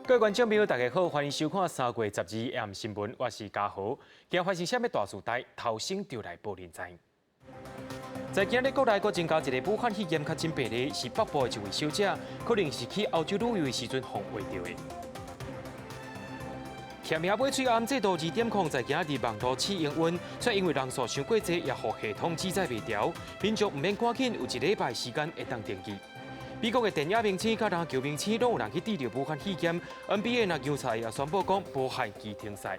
各位觀眾朋友，大家好，歡迎收看3月12 AM 新聞，我是嘉豪。今日發生啥物大事代，頭先就來報恁知。在今日國內閣增加一个武漢肺炎確診病例，是北部的一位小姐，可能是去歐洲旅遊的時陣予穢著的。欠名買喙罨制度2.0在今日網路試營運，卻因為人數傷過濟，也予系統記載袂牢，民眾毋免趕緊，有一禮拜時間會當登記。美國的電影明星佮籃球明星攏有人去得著武漢肺炎，NBA 籃球賽也宣布講無限期停賽。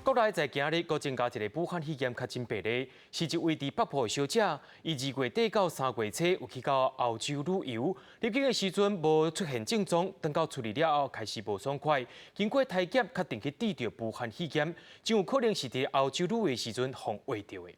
國內在今日閣增加一个武漢肺炎確診病例，是一位佇北部的小姐，伊2月底到3月初有去到歐洲旅遊，入境的時陣無出現症狀，等到出來了後開始無爽快，經過篩檢確定去得著武漢肺炎，真有可能是佇歐洲旅遊的時陣予穢著的。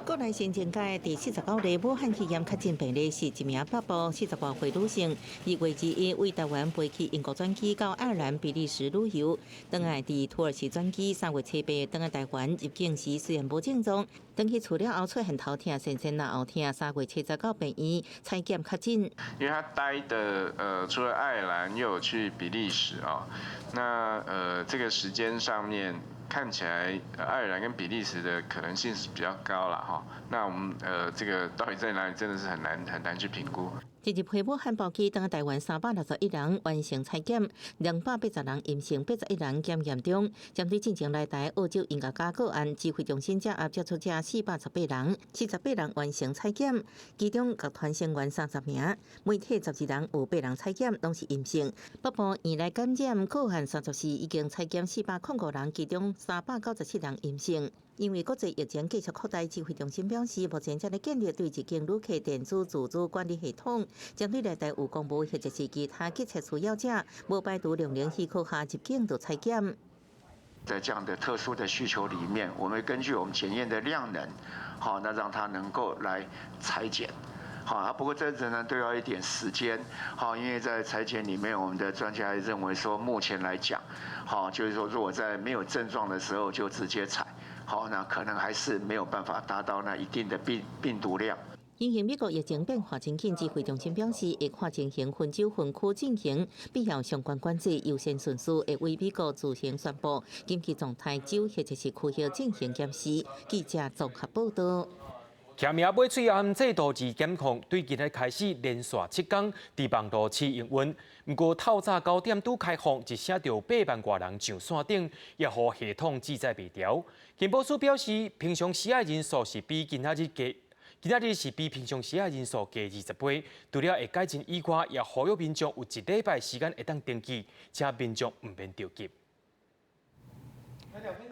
國內新增加第49例武漢肺炎確診病例是一名北部40外歲女性，2月21為台灣飛去英國轉機到愛爾蘭、比利時旅遊，轉來佇土耳其轉機，3月7日轉來台灣入境時雖然無症狀，轉去厝了後出現頭痛、身身後痛，3月7日到病院採檢確診。因為他待的除了愛爾蘭，又有去比利時啊，那這個時間上面，看起來愛爾蘭跟比利時的可能性是比較高了哈。那我們這個到底在哪裡，真的是很難很難去評估。這一批武漢包機轉台灣361人完成採檢，280人陰性，81人檢驗中。針對進前來台澳洲音樂家個案，指揮中心遮後接觸者418人，78人完成採檢，其中樂團成員30名，媒體12人有八人採檢，攏是陰性。北部院內感染個案34，已經採檢405人，其中397人陰性。因為國際疫情繼續擴大，指揮中心表示，目前正咧建立對入境旅客電子自主管理系統，針對來台有公務或者是其他急切需要者，無排除兩人許可下入境就採檢。在這樣的特殊的需求裡面，我們根據我們檢驗的量能，好，那讓他能夠來採檢，好啊。不過這仍然都要一點時間，好，因為在採檢裡面，我們的專家認為說，目前來講，好，就是說如果在沒有症狀的時候就直接採，好，那可能還是沒有辦法達到那一定的病毒量。因應美國疫情變化真緊，指揮中心表示，會看情形分州分區進行必要相關管制，優先順序會為美國自行宣布緊急狀態州或者是區域進行檢視。記者綜合報道。欠名買喙罨制度2.0，對今日開始連續7天佇網路試營運。毋過透早9點拄開放，一聲就8萬外人上線頂，也予系統記載袂牢。健保署表示，平常時的人數是比今仔日加。今仔日是比平常時的人數加20倍，除了會改進以外，也呼籲民眾有一禮拜時間會當登記，請民眾毋免著急。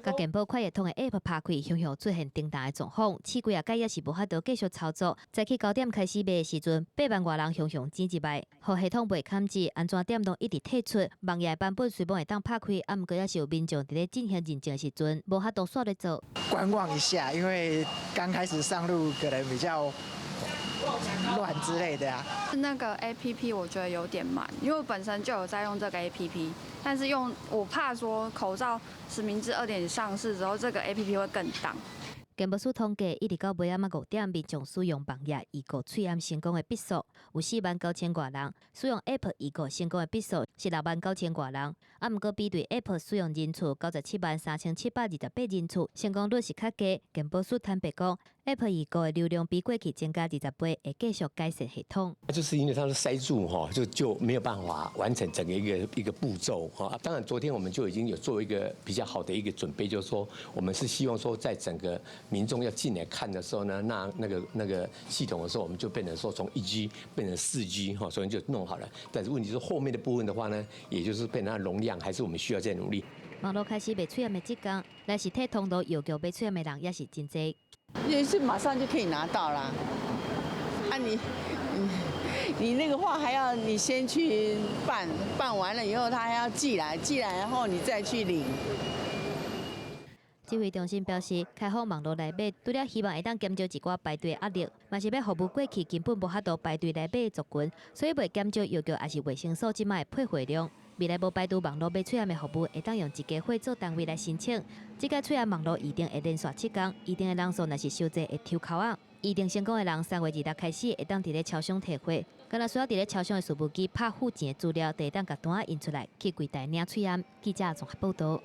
共健保快易通的 App 拍開，常常出現停頓的狀況，試幾仔擺也是無法度繼續操作。早起9點開始賣的時陣，8萬外人雄雄擠入來，予系統袂堪接，按怎點攏一直退出。網頁版本雖罔會當拍開，啊，毋過也是有民眾佇咧進行認證的時陣，無法度煞咧做。觀望一下，因為剛開始上路可能比較亂之類的啊。那個 APP 我覺得有點慢，因為我本身就有在用這個 APP，但是用我怕說口罩實名制2.0上市之後，這個 APP 會更當。健保署統計，一直到尾暗仔5點，民眾使用網頁預購喙罨成功的筆數有4萬9千外人，使用 App 預購成功的筆數是6萬9千外人。啊，毋過比對 App 使用人次97萬3728人次，成功率是較低。健保署坦白講，App 預購的流量比過去增加20倍，會繼續改善系統。就是因為它是塞住哈，就沒有辦法完成整個一個一個步驟哈。當然，昨天我們就已經有做一個比較好的一個準備，就是說我們是希望說，在整個民眾要進來看的時候呢，那個系統的時候，我們就變成說從1G 變成4G 哈，所以就弄好了。但是問題是後面的部分的話呢，也就是變成它容量，還是我們需要再努力。網路開始賣喙罨的這工，來實體通路藥局買喙罨的人也是真濟。也是馬上就可以拿到啦。啊你那個話還要你先去辦，辦完了以後他還要寄來，寄來然後你再去領。指揮中心表示，開放網路來買，除了希望會當減少一寡排隊壓力，嘛是欲服務過去根本無法度排隊來買的族群，所以袂減少藥局抑是衛生所這擺的配貨量。未來無排除網路買喙罨的服務，會當用一家伙做單位來申請。這屆喙罨網路預定會連續七工，預訂的人數若是傷濟會抽籤仔。預訂成功的人，3月26開始會當佇咧超商提貨，敢若需要佇咧超商的事務機拍付錢的資料，就會當共單仔印出來，去櫃台領喙罨。記者綜合報導。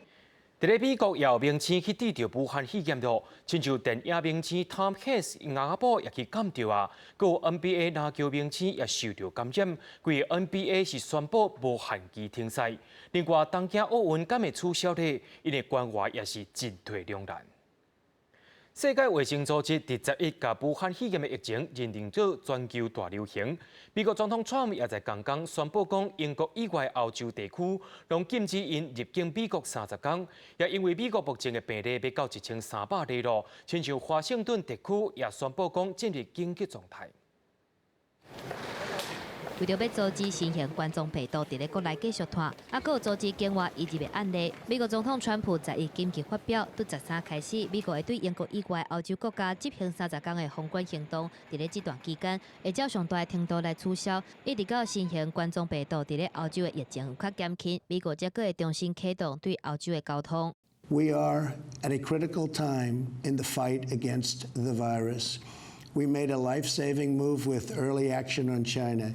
佇咧美國也有明星去得著武漢肺炎囉，親像電影明星湯漢斯翁仔某也去感著啊，閣有 NBA 籃球明星也受著感染，規个 NBA 是宣布無限期停賽。另外，東京奧運敢會取消咧？𪜶的官員也是進退兩難。世界衛生組織佇十一共武漢肺炎的疫情認定做全球大流行。美國總統川普也在仝工宣布講，英國以外歐洲地區攏禁止𪜶入境美國30工。也因為美國目前的病例欲到1300例囉，親像華盛頓特區也宣布講進入緊急狀態。為著欲阻止新型冠狀病毒佇咧國內繼續傳，啊，閣有阻止境外移入的案例，美國總統川普十一緊急發表，對13開始，美國會對英國以外歐洲國家執行30工的封關行動。佇咧這段期間，會照上大的程度來取消，一直到新型冠狀病毒佇咧歐洲的疫情有較減輕，美國才閣會重新啟動對歐洲的交通。 We are at a critical time in the fight against the virus. We made a life-saving move with early action on China.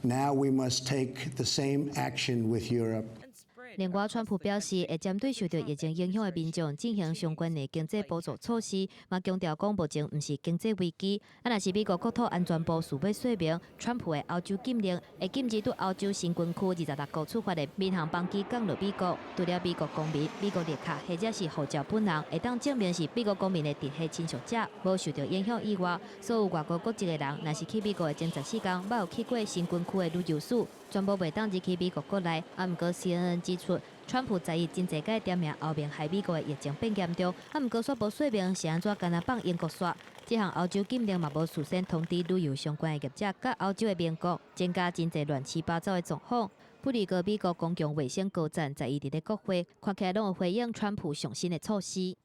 Now we must take the same action with Europe. 另外，川普表示會針對受著疫情影響的民眾進行相關的經濟補助措施，嘛強調講目前毋是經濟危機。啊，若是美國國土安全部需欲說明，川普的歐洲禁令會禁止對歐洲申根區26國出發的民航班機降落美國。除了美國公民、美國綠卡或者是護照本人會當證明是美國公民的直系親屬者，無受著影響以外，所有外國國籍的人，若是去美國的前14工，捌有去過申根區的旅遊史，全部袂當入去美國國內。啊，毋過 CNN 指出，川普十一真濟擺點名歐盟害美國的疫情變嚴重，啊，毋過煞無說明是按怎干焦放英國煞。這項歐洲禁令嘛無事先通知旅遊相關的業者，佮歐洲的盟國，增加真濟亂七八糟的狀況。不利過美國公共衛生高層十一佇咧國會，看起來攏有回應川普上新的措施。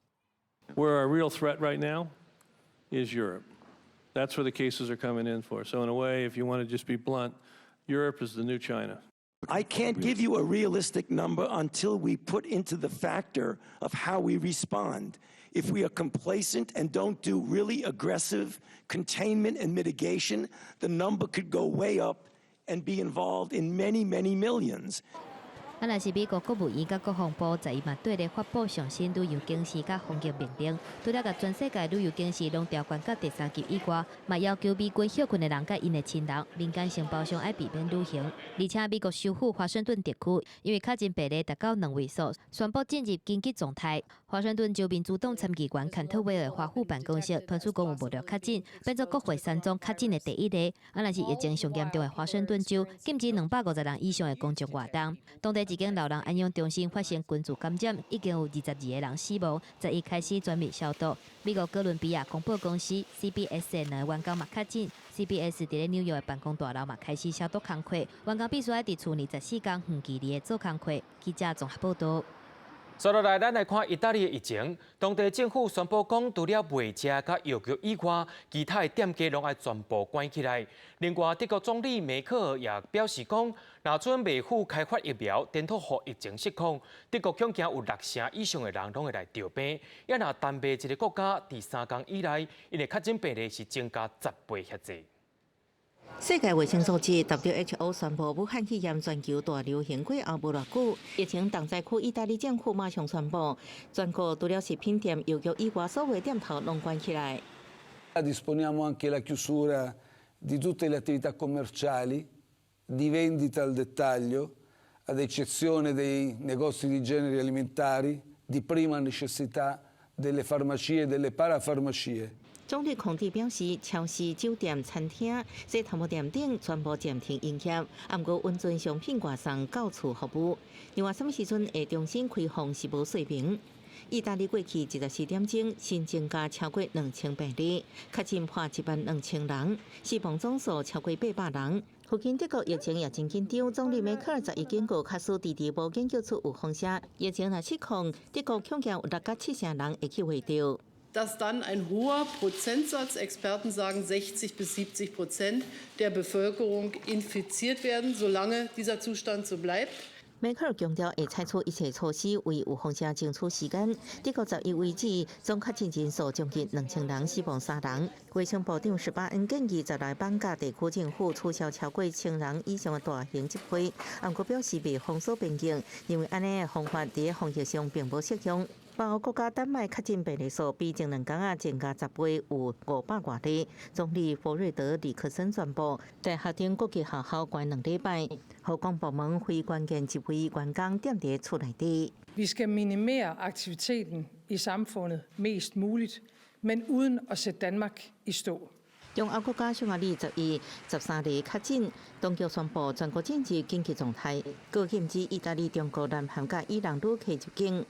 Where our real threat right now is Europe. That's where the cases are coming in for. So in a way, if you want to just be blunt, Europe is the new China. I can't give you a realistic number until we put into the factor of how we respond. If we are complacent and don't do really aggressive containment and mitigation, the number could go way up and be involved in many, many millions. 啊，若是美國國務院佮國防部十一嘛綴咧發布上新旅遊警示佮防疫命令，除了共全世界旅遊警示攏調懸到第三級以外，嘛要求美軍歇睏的人佮𪜶的親人，民間承包商愛避免旅行。而且美國首府華盛頓特區因為確診病例達到兩位數，宣布進入緊急狀態。華盛頓州民主黨參議員坎特威爾華府辦公室傳出講有幕僚確診，變做國會山莊確診的第一例。啊，若是疫情上嚴重的華盛頓州，禁止250人以上的公眾活動。當地一間老人安養中心發生群聚感染，已經有22個人死亡，十一開始全面消毒。美國哥倫比亞廣播公司 CBS 的兩个員工嘛確診，CBS 佇咧紐約的辦公大樓嘛開始消毒工課，員工必須愛佇厝內14工遠距離的做工課。記者綜合報導。接落來，咱來看意大利的疫情。當地政府宣布講，除了賣食佮藥局以外，其他的店家攏愛全部關起來。另外，德國總理梅克爾也表示講，若準未付開發疫苗，顛倒予疫情失控，德國恐驚有六成以上的人攏會來著病。也若丹麥這个國家，佇3工以來，𪜶的確診病例是增加10倍遐濟。世界衛生組織 WHO 宣布，武漢肺炎全球大流行過後無偌久，疫情重災區意大利政府馬上宣布，全國除了食品店、藥局以外，所有店頭攏關起來。 Disponiamo anche la chiusura di tutte le attività commerciali di vendita al dettaglio, ad eccezione dei negozi di generi alimentari di prima necessità, delle farmacie e delle parafarmacie. 總理孔蒂表示，超市、酒店、餐廳、洗頭毛店等全部暫停營業，毋過允准商品外送到厝服務。另外，啥物時陣會重新開放是無說明。意大利過去24點鐘新增加超過2000病例，確診破1萬2000人，死亡總數超過800人。附近德國疫情也真緊張，總理梅克爾十一警告，假使遲遲無研究出有風險，疫情若失控，德國恐驚有六到七成人會去罹著。 Dass dann ein hoher Prozentsatz, Experten sagen 60 bis 70% der Bevölkerung infiziert werden, solange dieser Zustand so bleibt. 梅克爾強調會採取一切措施為有風險爭取時間。德國11為止總確診人數將近2000人，死亡三人。衛生部長史巴恩建議十六邦佮地區政府取消超過千人以上的大型集會，毋過表示袂封鎖邊境，認為按呢的方法佇防疫上並無適用。北歐國家丹麥確診病例數比前兩工仔增加10倍，有500外例。總理弗瑞德里克森宣布，大學等國際學校關2禮拜，護工部門非關鍵一位員工踮佇厝內底。 Vi skal minimere aktiviteten i samfundet mest muligt, men uden at sætte Danmark i stå. 中歐國家匈牙利11、13例確診，當局宣布全國進入緊急狀態，閣禁止意大利、中國、南韓佮伊朗旅客入境。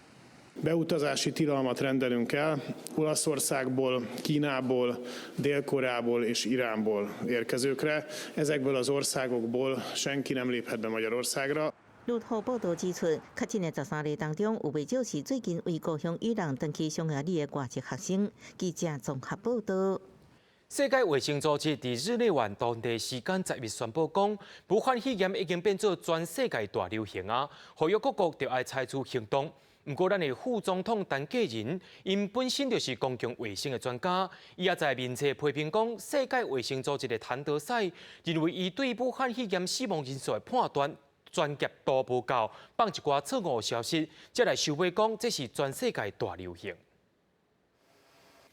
Beutazási tilalmat rendelünk el Olaszországból, Kínából, Dél-Koreából és Iránból érkezőkre. Ezekből az országokból senki nem léphet be Magyarországra. 路透報導指出，確診的13例當中，有袂少是最近為故鄉伊朗轉去匈牙利的外籍學生。記者綜合報導。世界衛生組織佇日內瓦當地時間11宣布講，武漢肺炎已經變做全世界大流行啊！呼籲各國著愛採取行動。毋過，咱的副總統陳建仁，𪜶本身就是公共衛生的專家，伊也在面冊批評講，世界衛生組織的譚德塞認為伊對武漢肺炎死亡人數的判斷專業度無夠，放一寡錯誤消息，才來收尾講這是全世界大流行。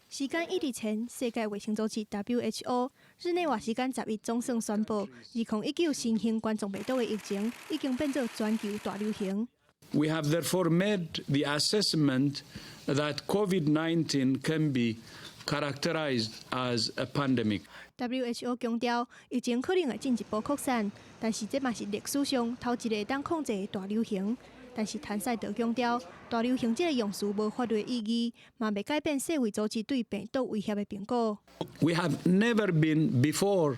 時間一日前，世界衛生組織 WHO 日內瓦時間11總算宣布，2019新型冠狀病毒的疫情已經變做全球大流行。 We have therefore made the assessment that COVID-19 can be characterized as a pandemic. WHO 強調，疫情可能會進一步擴散，但是這嘛是歷史上頭一个當控制的大流行。但是譚賽德強調，大流行這个用詞無法律意義，嘛袂改變世衛組織對病毒威脅的評估。 We have never been before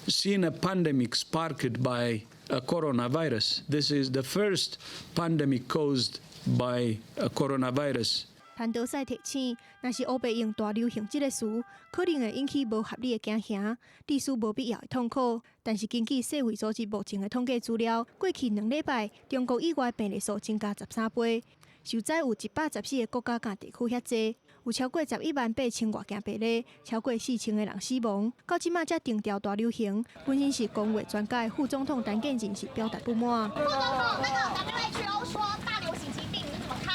seen a pandemic sparked by a coronavirus. This is the first pandemic caused by a coronavirus. 譚德塞提醒，若是烏白用大流行這个詞，可能會引起無合理的驚嚇，致使無必要的痛苦。但是根據世衛組織目前的統計資料，過去2禮拜，中國以外病例數增加13倍，受災有114個國家佮地區遐濟，有超過11萬8千外件病例，超過4000個人死亡。到這馬才定調大流行，本身是公衛專家的副總統陳建仁是表達不滿。副總統，那個 WHO 說大流行疾病，你怎麼看？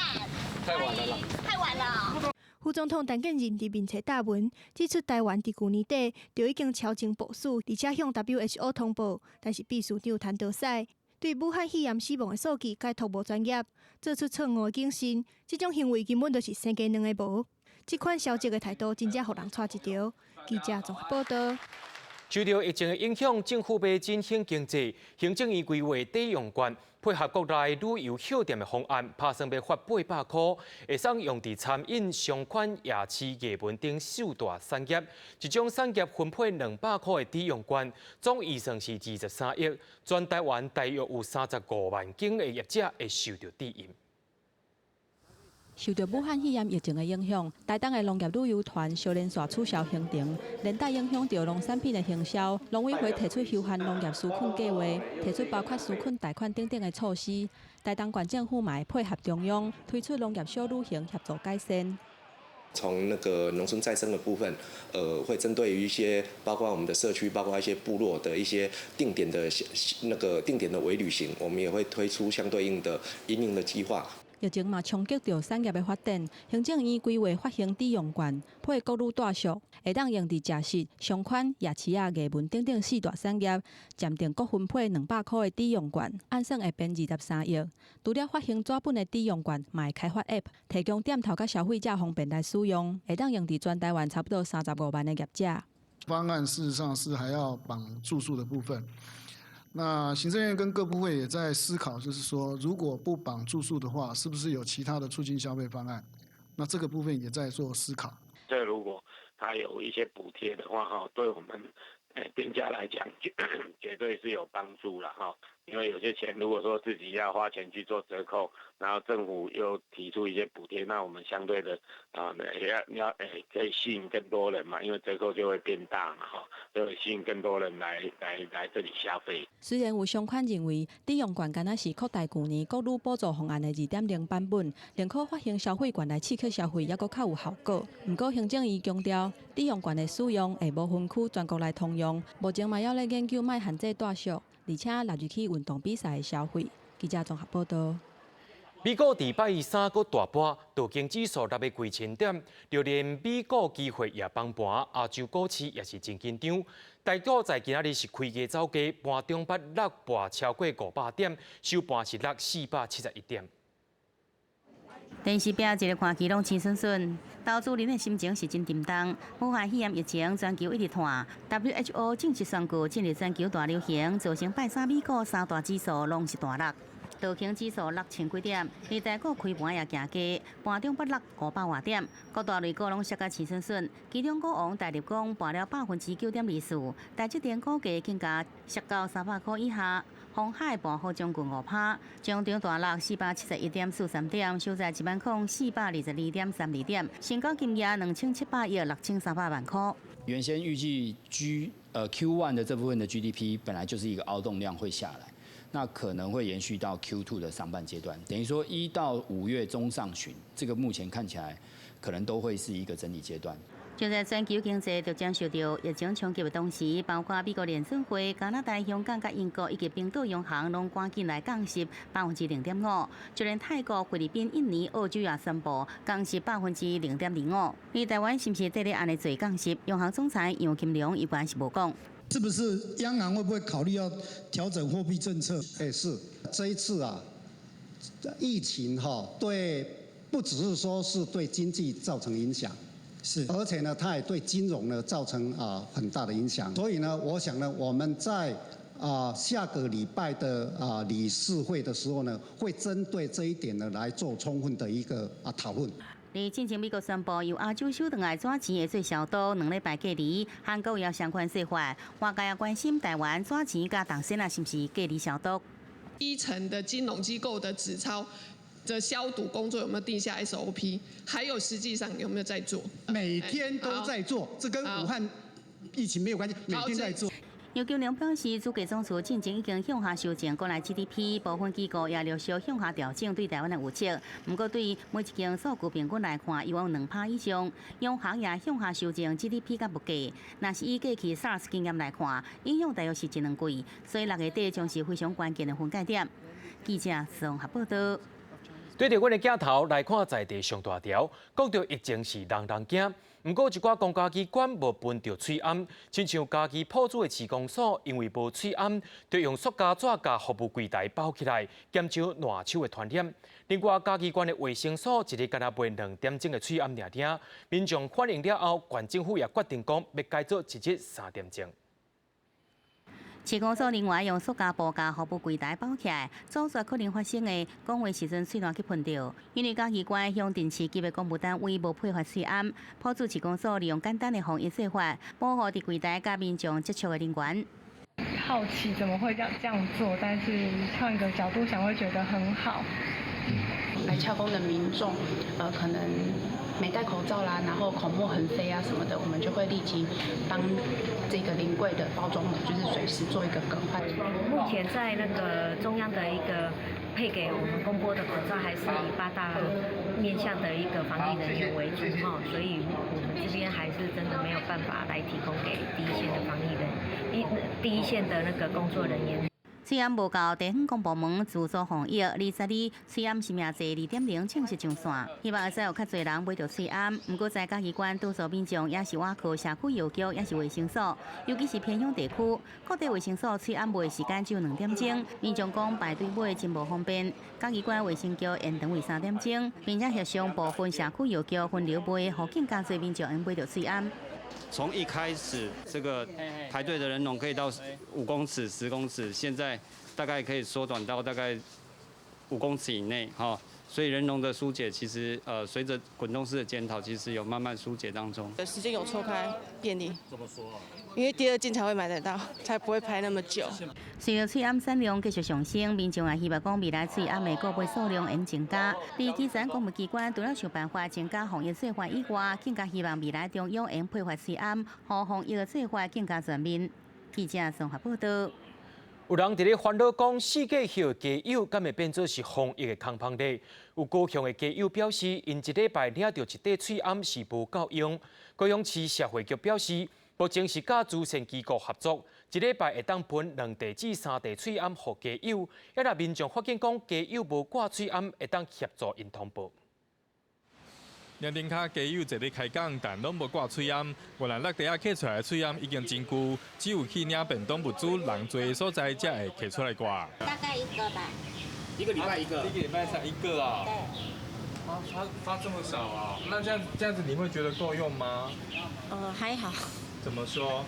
太晚了啦！太晚了。副總統陳建仁佇面冊貼文指出，台灣佇舊年底就已經超前部署，而且向 WHO 通報，但是秘書長譚德塞對武漢肺炎死亡的數據解讀無專業，做出錯誤的警訊，這種行為根本就是生雞兩个無。這款消極的態度真正予人掣一著。記者綜合報導。受著疫情的影響，政府欲振興經濟，行政院規劃抵用券，配合國內旅遊歇店的方案，拍算欲發800箍，會使用佇餐飲、商圈、夜市、藝文等四大產業，一種產業分配200箍的抵用券，總預算是23億，全台灣大約有35萬間的業者會受著抵用。受著武漢肺炎疫情的影響，台東的農業旅遊團相連續取消行程，連帶影響著農產品的行銷。農委會提出休閒農業紓困計畫，提出包括紓困貸款等等的措施。台東縣政府嘛會配合中央推出農業小旅行協助改善。從那個農村再生的部分，會針對於一些包括我們的社區，包括一些部落的一些定點的那個定點的微旅行，我們也會推出相對應的因應的計劃。疫情嘛衝擊著產業的發展，行政院規劃發行抵用券，配國旅大俗，會當用佇食食、商圈、夜市仔、藝文等等四大產業，暫定各分配200箍的抵用券，按算會編23億。除了發行紙本的抵用券，嘛會開發 App，提供店頭佮消費者方便來使用，會當用佇全台灣差不多35萬的業者。方案事實上是還要綁住宿的部分。那行政院跟各部會也在思考，就是說，如果不綁住宿的話，是不是有其他的促進消費方案？那這個部分也在做思考。這如果他有一些補貼的話，哈，對我們店家來講，絕對是有幫助了，哈。因為有些錢如果說自己要花錢去做折扣，然後政府又提出一些補貼，那我們相對的啊，也要要誒，可以吸引更多人嘛，因為折扣就會變大嘛，吼，就會吸引更多人來這裡消費。雖然有商圈認為抵用券敢若是擴大舊年國旅補助方案的2.0版本，寧可發行消費券來刺激消費，猶閣較有效果。毋過行政院強調，抵用券的使用會無分區全國來通用，目前嘛猶咧研究莫限制帶俗，而且納入去運動比賽的消費。記者綜合報道。美股禮拜三閣大跌，道瓊指數落欲幾千點，就連美股期貨也崩盤，亞洲股市也是真緊張。台股在今仔日是開低走低，盤中捌落破超過500點，收盤是落471點。電視屏一个看起攏青順順，投資人的心情是真沉重。武漢肺炎疫情全球一直傳，WHO 正式宣告進入全球大流行，造成拜三美股三大指數攏是大落。道瓊指數落千幾點，而台股開盤也行低，盤中捌落500外點，各大類股攏摔甲青順順。其中股王台立鋼跋了9.24%，台積電股價更加摔到300箍以下。鴻海跋好將近5趴，終場大落471.43點，收在10,422.32點，成交金額2700億6300萬塊。原先預計 Q1 的這部分的 GDP 本來就是一個凹動量會下來，那可能會延續到 Q2 的上半階段，等於說1到5月中上旬，這個目前看起來可能都會是一個整理階段。就在全球經濟逐漸受到疫情衝擊的同時，包括美國聯準會、加拿大、香港、佮英國以及冰島央行攏趕緊來降息0.5%，就連泰國、菲律賓、印尼、澳洲也宣布降息0.25%。而台灣是毋是綴咧按呢做降息？央行總裁楊金龍伊原是無講。是不是央行會不會考慮要調整貨幣政策？哎，是這一次啊，疫情哈對，不只是說是對經濟造成影響。是，而且呢，它也對金融呢造成啊很大的影響。所以呢，我想呢，我們在啊下個禮拜的啊理事會的時候呢，會針對這一點呢來做充分的一個啊討論。佇進前美國宣布由亞洲收轉來紙錢會做消毒，2禮拜隔離，韓國有相關說法，外界也關心台灣紙錢佮銅線仔是毋是隔離消毒？一層的金融機構的紙鈔的消毒工作有沒有定下 SOP？還有實際上有沒有在做？每天都在做，這跟武漢疫情沒有關係，每天在做。楊金龍表示，主計總處進前已經向下修正國內 GDP，部分機構也陸續向下調整對台灣的預測。毋過對每一間數據平均來看，有2趴以上。央行也向下修正 GDP 佮物價。若是以過去 SARS 經驗來看，影響大約是一兩季，所以6月底將是非常關鍵的分界點。記者綜合報道。對著阮的鏡頭來看，在地上大條，講著疫情是人人驚。毋過一寡公家機關無分著喙罨，親像家己鋪主的市公所，因為無喙罨，就用塑膠紙共服務櫃台包起來，減少爛手的傳染。另外，嘉義縣的衛生所一日干焦賣2點鐘的喙罨爾爾，民眾反映了後，縣政府也決定講欲改做一日3點鐘。市公所另外用塑膠布共服務櫃台包起來，阻絕可能發生的講話時陣喙瀾去噴著。因為嘉義縣鄉鎮市級的公務單位無配發喙罨，埔子市公所利用簡單的防疫做法，保護佇櫃台佮民眾接觸的人員。好奇怎麼會這樣做，但是換一個角度想，會覺得很好。來翹公的民眾，可能沒戴口罩啦，然後口沫橫飛啊什麼的，我們就會立即幫這個臨櫃的包裝膜，就是隨時做一個更換。目前在那個中央的一個配給我們公撥的口罩，還是以八大面向的一個防疫人員為主哈，所以我們這邊還是真的沒有辦法來提供給第一線的防疫人，第一線的那個工作人員。喙罨無夠，地方公部門自助防疫，22喙罨實名制2.0正式上線，希望會使有較濟人買著喙罨。毋過在嘉義縣，多數民眾也是倚靠社區藥局，抑是衛生所，尤其是偏鄉地區，各地衛生所喙罨賣時間只有2點鐘，民眾講排隊買真無方便。嘉義縣衛生局延長為3點鐘，並且協商部分社區藥局分流賣，予更加濟民眾會買著喙罨。從一開始，這個排隊的人龍可以到5公尺、10公尺，現在大概可以縮短到大概5公尺以內，哈。所以人龍的疏解其實隨着滾動式的檢討，其實有慢慢疏解當中。時間有錯開便利。怎麼說？因為第二進才會買得到，才不會排那麼久。隨著喙罨產量繼續上升，民眾也希望講未來喙罨的購買數量會增加。而基層公務機關除了想辦法增加防疫做法以外，更加希望未來中央會配發喙罨，予防疫的做法更加全面。記者綜合報道。有人佇咧煩惱講，四季葉街友敢會變做是防疫的空芳咧？有高雄的街友表示，𪜶一禮拜領著一塊喙罨是無夠用。高雄市社會局表示，目前是佮慈善機構合作，一禮拜會當分兩袋至三袋喙罨予街友。抑若民眾發現講街友無掛喙罨，會當協助𪜶通報。涼亭跤街友坐咧開講，但攏無掛喙罨。原來落地仔揢出來的喙罨已經真舊，只有去領便當物資人濟的所在，才會揢出來掛。大概一個吧。一個禮拜一個。一個禮拜才一個啊？對。發發這麼少啊？那這樣子你會覺得夠用嗎？還好。怎麼說？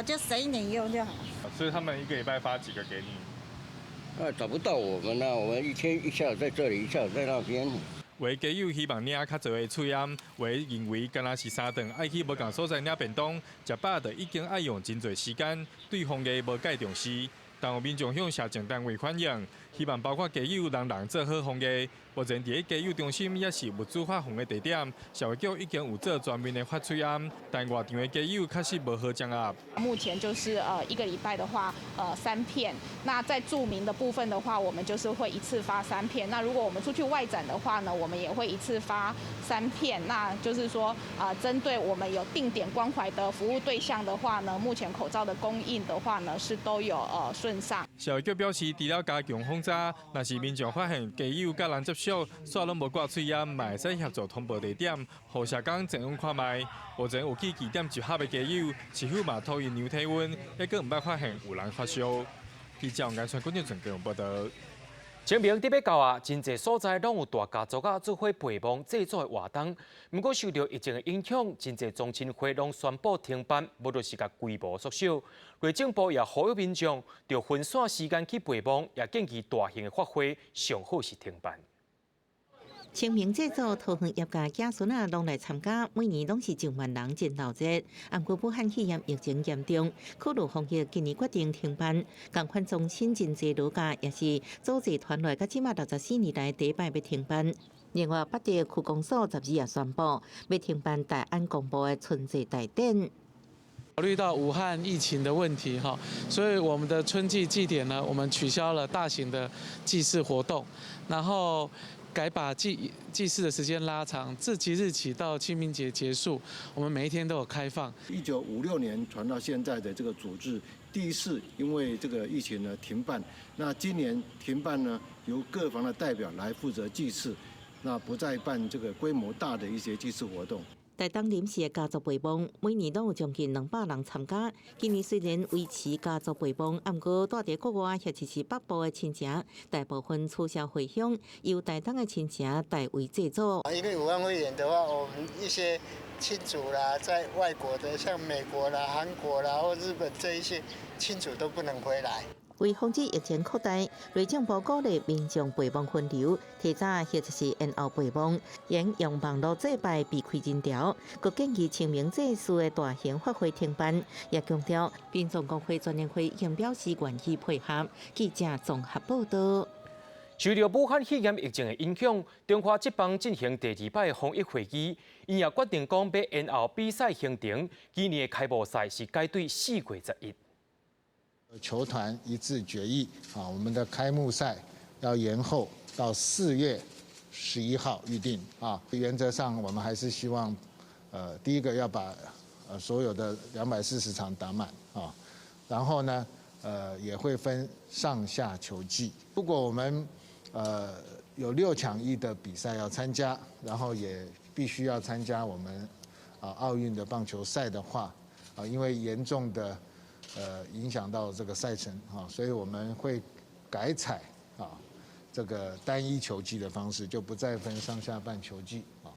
就省一點用就好。所以他們一個禮拜發幾個給你？啊，找不到我們啦，我們一天一下午在這裡，一下午在那邊。有的街友希望領較濟的喙罨，有的認為敢若是三頓愛去無仝所在領便當，食飽就已經愛用真濟時間，對防疫無蓋重視。但有民眾向社政單位反映，希望包括街友人人做好防疫。目前佇咧街友中心抑是物資發放的地點，社會局已經有做全面的發喙罨，但外場的街友確實無好掌握。目前就是一個禮拜的話，三片。那在住民的部分的話，我們就是會一次發三片。那如果我們出去外展的話呢，我們也會一次發三片。那就是說，針對我們有定點關懷的服務對象的話呢，目前口罩的供應的話呢，是都有順上。社會局表示，除了加強訪查，若是民眾發現街友佮人接觸，煞攏無掛喙罨，嘛會使協助通報地點，予社工前往看覓。目前有去據點集合的街友，是否嘛統一量體溫，抑閣毋捌發現有人發燒。記者王安川、郭俊淳報道。清明節欲到啊，真濟所在攏有大家族仔做伙陪墓祭祖的活動。毋過受著疫情的影響，真濟宗親會攏宣布停辦，無就是共規模縮小。內政部也呼籲民眾，著分散時間去陪墓，也建議大型的法會上好是停辦。清明祭祖，桃園業界子孫仔攏來參加，每年攏是上萬人真鬧熱。毋過武漢肺炎疫情嚴重，考慮防疫，今年決定停辦。仝款宗親真濟羅家也是組織團來，到這馬64年來第一擺欲停辦。另外，八德區公所12也宣布欲停辦大安公墓的春祭大典。考慮到武漢疫情的問題，哈，所以我們的春祭祭典呢，我們取消了大型的祭祀活動，然後改把祭祀的時間拉長，自即日起到清明節結束，我們每一天都有開放。1956年傳到現在的這個組織，第一次因為這個疫情呢停辦，那今年停辦呢，由各方的代表來負責祭祀，那不再辦這個規模大的一些祭祀活動。台東林氏的家族陪墓，每年攏有將近200人參加。今年雖然維持家族陪墓，毋過蹛佇國外或者是北部的親情，大部分取消回鄉，由台東的親情代為祭祖。因為武漢肺炎的話，我們一些親族啦，在外國的，像美國啦、韓國啦或日本這一些親族都不能回來。為防止疫情擴大，內政部鼓勵民眾陪墓分流，提早或者是延後陪墓，應用網路祭拜避開人潮。閣建議清明祭祀的大型法會停辦，也強調殯葬公會全聯會已經表示願意配合。記者綜合報道。受著武漢肺炎疫情的影響，中華職棒進行第二擺防疫會議，𪜶也決定講欲延後比賽行程，今年的開幕賽是改對4月11。球團一致決議，啊，我們的開幕賽要延後到4月11號預定啊。原則上，我們還是希望，第一個要把所有的240場打滿啊，然後呢，也會分上下球季。如果我們有6搶1的比賽要參加，然後也必須要參加我們啊奧運的棒球賽的話，啊，因為嚴重的影響到這個賽程啊，所以我們會改採啊這個單一球季的方式，就不再分上下半球季啊。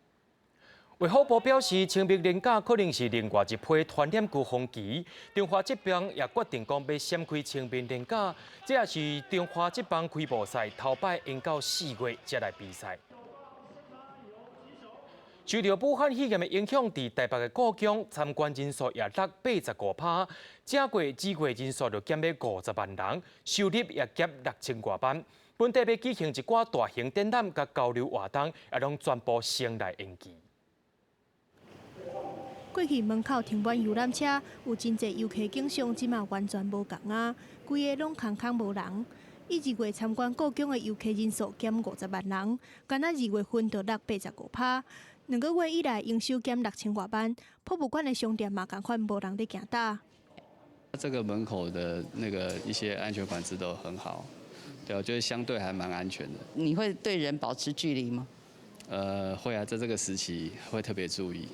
衛福部表示，清明連假可能是另外一批傳染高峰期。中華職棒也決定講欲閃開清明連假，這也是中華職棒開幕賽頭擺延到4月才來比賽。受著武漢肺炎的影響，佇台北的故宮參觀人數也落85%，這月指月人數就減欲50萬人，收入也減6000外萬。本底欲舉行一寡大型展覽佮交流活動，也攏全部先來延期。過去門口停滿遊覽車，有真濟遊客景象，這馬完全無仝啊！規个攏空空無人。以二月參觀故宮的遊客人數減50萬人，干焦二月份就落85%。2個月以來營收減6000外萬，博物館的商店嘛仝款無人咧行搭。這個門口的那個一些安全管制都很好，對，我覺得相對還蠻安全的。你會對人保持距離嗎？會啊，在這個時期會特別注意。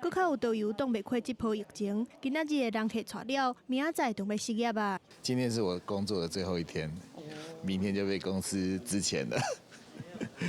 閣較有導遊擋袂過這波疫情，今仔日的人客𤆬了，明仔載就欲失業啊。今天是我工作的最後一天，明天就被公司資遣了。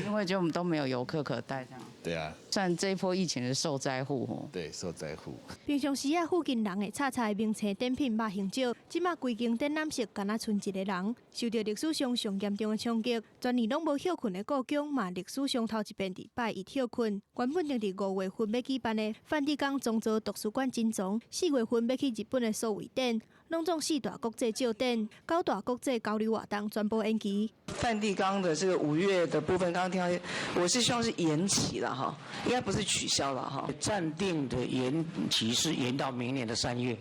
因為就都沒有遊客可帶，這樣。對啊。算這一波疫情的受災戶哦。對，受災戶。平常時啊，附近人會炒菜、明星展品肉形少，這馬規間展覽室干焦賰一个人，受著歷史上上嚴重的衝擊，全年攏無歇睏的故宮嘛，歷史上頭一遍佇拜一歇睏。原本定佇5月份欲舉辦的梵蒂岡宗座圖書館珍藏，4月份欲去日本的數位展，攏總四大國際照展、九大國際交流活動全部延期。梵蒂岡的這個5月的部分，剛剛聽到，我是希望是延期了哈，應該不是取消了哈。暫定的延期是延到明年的3月。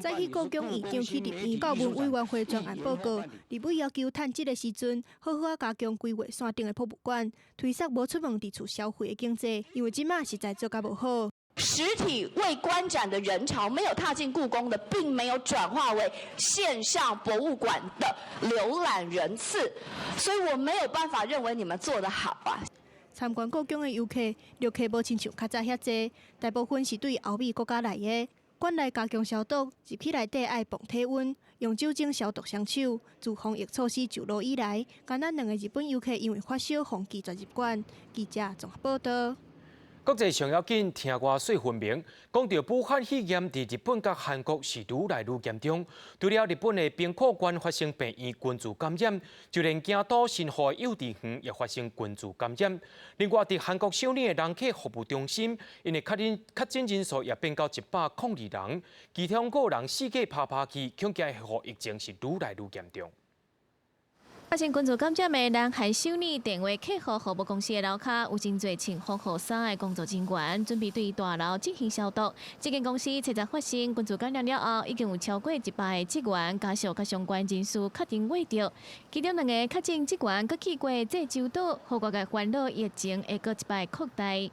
早起故宮院長去立院顧問委員會專案報告，立委要求趁這个時陣，好好仔加強規劃山頂的博物館，推捒無出門佇厝消費的經濟，因為這馬實在做甲無好。實體未觀展的人潮沒有踏進故宮的，並沒有轉化為線上博物館的瀏覽人次，所以我沒有辦法認為你們做得好啊。參觀故宮的遊客，旅客無親像較早遐濟，大部分是對歐美國家來的。館內加強消毒，入去內底愛磅體溫，用酒精消毒雙手。自防疫措施上路以來，干焦兩个日本遊客因為發燒，予拒絕入館。記者綜合報道。國際上要緊，聽我細分明。講著武漢肺炎佇日本佮韓國是愈來愈嚴重。除了日本的兵庫縣發生病院群聚感染，就連京都神戶的幼稚園也發生群聚感染。另外，佇韓國首爾的人客服務中心，𪜶的確診人數也變到102人，其中五人四界趴趴去，恐驚予疫情是愈來愈嚴重。發生群聚感染的南韓首爾電話客戶服務公司的樓跤，有真濟穿防護衫的工作人員準備對大樓進行消毒。這間公司七十發生群聚感染了後，已經有超過100個職員家屬佮相關人士確診染著，其中兩个確診職員閣去過濟州島，予外界煩惱疫情會閣一擺擴大。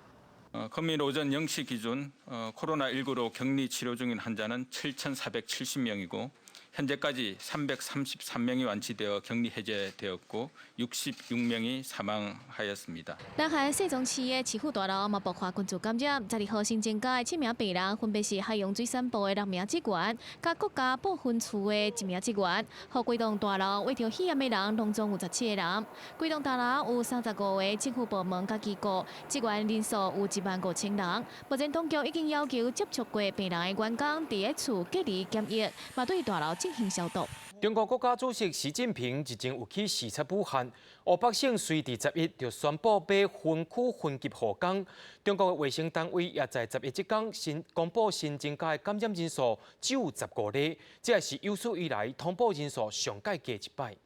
금일 오전 0시 기준 코로나19로 격리 치료 중인 환자는 7,470명이고 현재까지 333명이 완치되어 격리 해제되었고 66명이 사망하였습니다. 南韓世宗市的市府大樓嘛爆發群聚感染，12號新增加的七名病人，分別是海洋水產部的六名職員，佮國家部分處的一名職員。予規棟大樓罹著肺炎的人，攏總有17個人。規棟大樓有35個政府部門佮機構，職員人數有1萬5千人。目前當局已經要求接觸過病人的員工佇咧厝隔離檢疫，嘛對大樓進行消毒。中國國家主席習近平日前有去視察武漢，湖北省隨佇11就宣布欲分區分級復工。中國的衛生單位也在11這工新公布新增加的感染人數只有15例，這也是有史以來通報人數上蓋低一擺。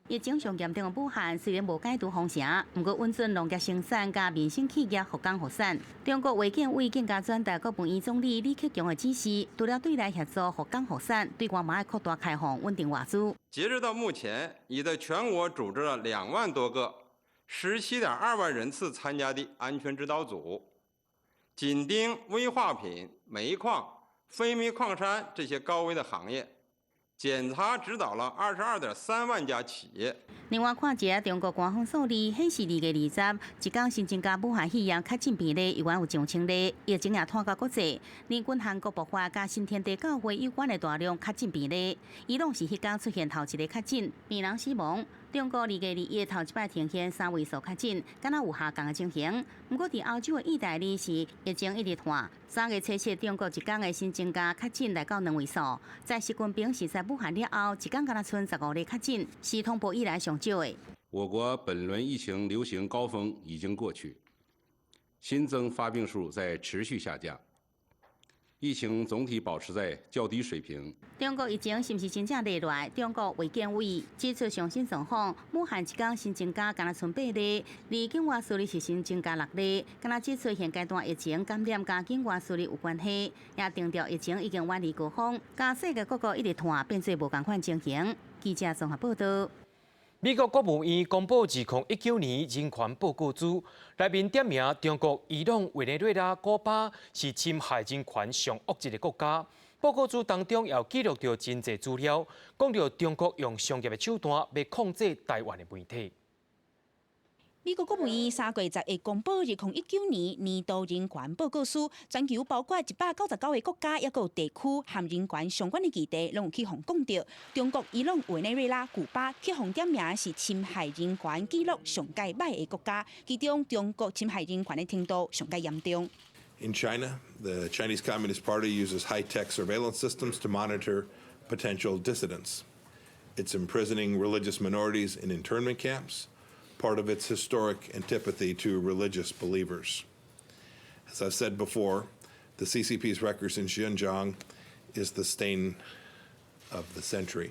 疫情上嚴重的武漢雖然無解除封城，毋過允准農業生產佮民生企業復工復產。中國衛健委更加轉達國務院總理李克強的指示，除了對內協助復工復產，對外嘛愛擴大開放，穩定外資。截至到目前，已在全國組織了2萬多個、17.2萬人次參加的安全指導組，緊盯危化品、煤礦、非煤礦山這些高危的行業。檢查指導了22.3萬家企業。另外，看一下中國官方數字顯示，2月20，一工新增加武漢肺炎確診病例猶原有上千例，疫情也拖到國際。鄰近韓國爆發佮新天地教會有關的大量確診病例，伊朗是彼工出現頭一个確診，病人死亡。中國2021頭一擺呈現三位數確診，敢若有下降的情形。毋過佇歐洲的意大利是疫情一直拖，3月7日中國一工的新增加確診來到兩位數。在習近平視察武漢了後，一工敢若賰15例確診，是通報以來上少的。我國本輪疫情流行高峰已經過去，新增發病數在持續下降。疫情總體保持在較低水平。中國疫情是毋是真正落來？中國衛健委指出上新狀況，武漢一工新增加敢若賰8例，而境外輸入是新增加6例，敢若指出現階段疫情感染佮境外輸入有關係，也強調疫情已經遠離高峰，佮世界各國一直拖變做無仝款情形。記者綜合報道。美國國務院公布2019年人權報告書，內面點名中國、伊朗、委內瑞拉、古巴是侵害人權上惡質的國家。報告書當中也有記錄著真濟資料，講著中國用商業的手段欲控制台灣的媒體。美國國務院3月10日公布2019年年度人權報告書，全球包括199個國家，抑閣有地區和人權相關的議題，攏有去予講著。中國、伊朗、委內瑞拉、古巴去予點名是侵害人權記錄上蓋䆀的國家，其中中國侵害人權的程度上蓋嚴重。 In China, the Chinese Communist Party uses high-tech surveillance systems to monitor potential dissidents. It's imprisoning religious minorities in internment camps, part of its historic antipathy to religious believers. As I've said before, the CCP's records in Xinjiang is the stain of the century.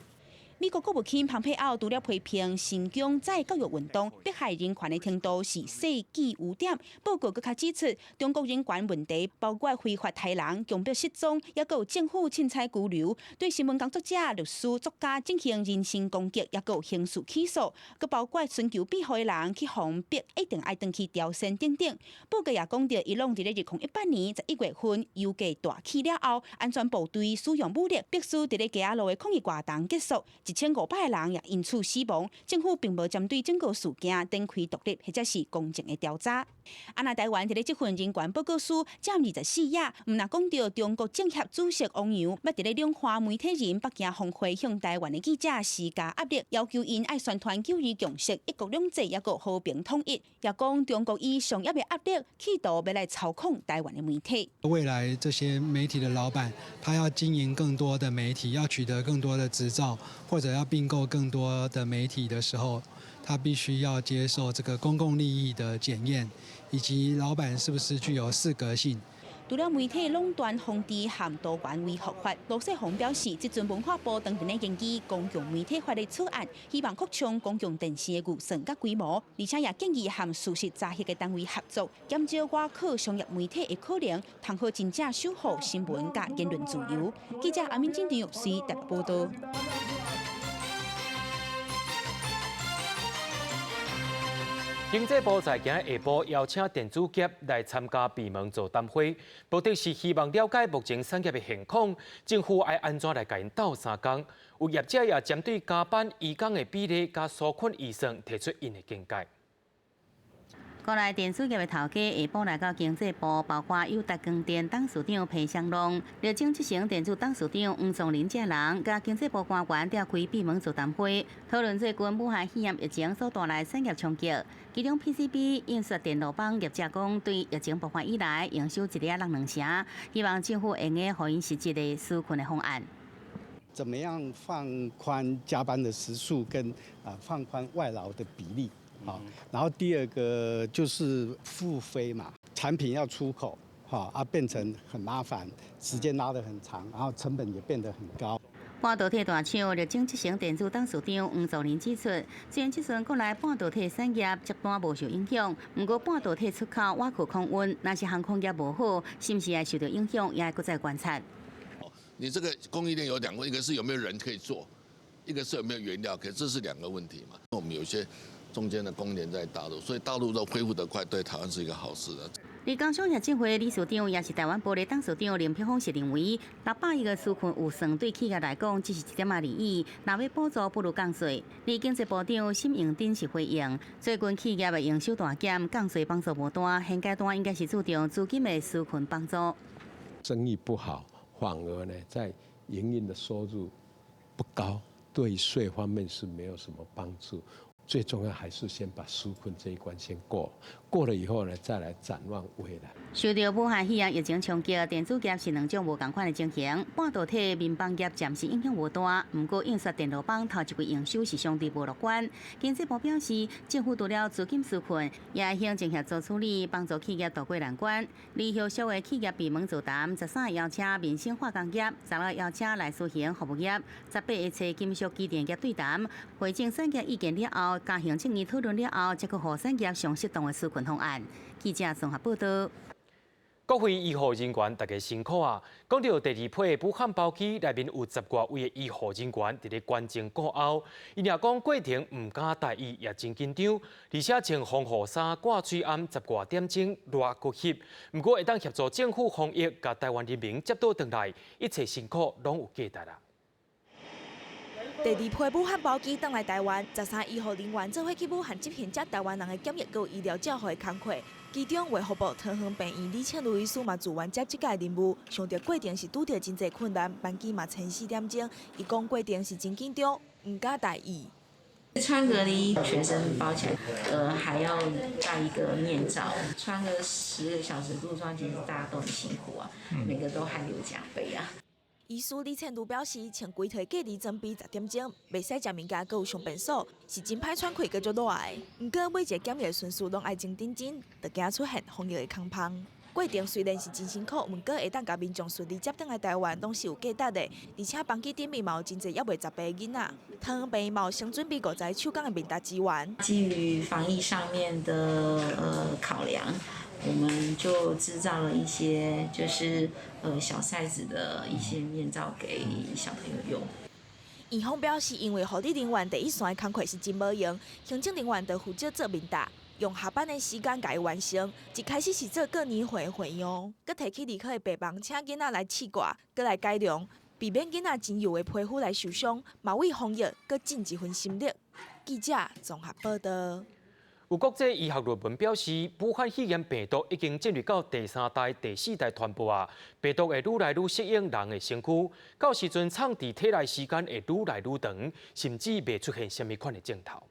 美國國務卿蓬佩奧除了批評新疆再教育運動迫害人權的程度是世紀污點，報告閣較指出，中國人權問題包括非法刣人、強迫失蹤，抑閣有政府凊彩拘留，對新聞工作者、律師、作家進行人身攻擊，抑閣有刑事起訴，閣包括尋求庇護的人去予逼一定愛轉去朝鮮等等。報告也講著，伊朗佇咧2018年11月份油價大起了後，安全部隊使用武力，迫使佇咧街仔路的抗議活動結束。1500個人也因此死亡，政府並無針對整個事件展開獨立或者是公正的調查。啊，若台灣佇咧這份人權報告書佔24頁，毋但講著中國政協主席汪洋，捌佇咧兩岸媒體人北京峰會向台灣的記者施加壓力，要求𪜶愛宣傳九二共識、一國兩制，抑閣和平統一，也講中國以商業的壓力，企圖欲來操控台灣的媒體。未來這些媒體的老闆，他要經營更多的媒體，要取得更多的執照，或者要併購更多的媒體的時候，他必須要接受這個公共利益的檢驗，以及老闆是不是具有適格性。除了媒體壟斷、防治和多元維護法，盧世宏表示，這陣文化部當佇咧研究公共媒體法的草案，希望擴充公共電視的預算佮規模，而且也建議和事實查核的單位合作，減少倚靠商業媒體的可能，通好真正守護新聞佮言論自由。記者阿敏金張玉思台北報道。經濟部在今日下晡邀請電子業來參加閉門座談會，目的是希望了解目前產業的現況，政府愛按怎來共𪜶鬥相共。有業者也針對加班移工的比例佮紓困預算提出𪜶的見解。國內電子業的頭家下晡來到經濟部，包括友達光電董事長彭雙浪、力晶集成電子董事長黃宗仁這人，佮經濟部官員召開閉門座談會，討論最近武漢肺炎疫情所帶來產業衝擊。其中 PCB 印刷電路板業者講，對疫情爆發以來，營收一日落兩成，希望政府會用予𪜶實質的紓困的方案。怎麼樣放寬加班的時數跟放寬外勞的比例？好，然後第二個就是復飛嘛，產品要出口，哈啊變成很麻煩，時間拉得很長，然後成本也變得很高。半導體大廠力晶集成電子董事長黃祖仁指出，雖然這陣國內半導體產業接單無受影響，毋過半導體出口倚靠空運，若是航空業無好，是毋是會受著影響，也閣再觀察。你這個供應鏈有兩個，一個是有沒有人可以做，一個是有沒有原料，可這是兩個問題嘛。我們有些中間的供應鏈在大陸，所以大陸都恢復得快，對台灣是一個好事的。而工商業總會理事長，也是台灣玻璃董事長林柏峰是認為，600億的紓困預算對企業來講只是一點仔而已，若欲補助不如降稅。而經濟部長沈榮津是回應，最近企業的營收大減，降稅幫助無大，現階段應該是注重資金的紓困幫助。生意不好，反而呢在營運的收入不高，對稅方面是沒有什麼幫助。最重要還是先把紓困這一關先過，過了以後呢，再來展望未來。受著武漢肺炎疫情衝擊，電子業是兩種無仝款的情形。半導體、民辦業暫時影響無大，毋過印刷電路板頭一季營收是相對無樂觀。經濟部表示，政府除了資金紓困，也會行政協助處理，幫助企業渡過難關。離後續的企業閉門座談，13個邀請民生化工業，16個邀請內輸型服務業，18個揣金屬機電業對談，匯整產業意見了後，佮行政院討論了後，才閣予產業上適當的紓困方案。記者綜合報導。各位醫護人員，大家辛苦啊！講著第二批武漢包機內面有10外位的醫護人員佇咧關前顧後，𪜶也講過程毋敢大意，也真緊張，而且穿防護衫、掛喙罨10外點鐘熱閣翕。毋過會當協助政府防疫，共台灣人民接倒轉來，一切辛苦攏有價值啦。第二批武漢包機轉來台灣，13醫護人員做伙去武漢執行遮台灣人的檢疫佮醫療照護的工課。其中，衛福部桃園病院李倩如醫師嘛自願接這個任務，想著過程是拄著真濟困難，班機嘛千四點鐘，伊講過程是真緊張，毋敢大意。穿隔離衣，全身包起來，還要戴一個面罩，穿個10個小時入裝，其實大家都很辛苦啊，每個都汗流浹背啊。醫師李倩如表示，穿規套隔離裝備10點鐘，袂使食物件，閣有上便所，是真歹喘氣，閣足熱的。毋過每一個檢疫順序攏愛真認真，就驚出現防疫的空縫。過程雖然是真辛苦，毋過會當共民眾順利接轉來台灣，攏是有價值的。而且班機頂面嘛有真濟猶未十歲囡仔，桃園病院嘛有先準備50個手工的面罩支援。基於防疫上面的考量，我們就製造了一些就是小 size 的一些面罩給小朋友用。院方表示，因為護理人員第一線的工課是真無閒，行政人員就負責做面罩，用下班的時間共伊完成。一開始是做過年歲的花樣，閣提去兒科的病房，請囡仔來試掛，閣來改良，避免囡仔真幼的皮膚來受傷，嘛為防疫閣盡一份心力。記者綜合報導。有國際醫學論文表示，武漢肺炎病毒已經進入到第三代、第四代傳播啊！病毒會愈來愈適應人的身軀，到時陣藏佇體內時間會愈來愈長，甚至袂出現啥物款的症頭。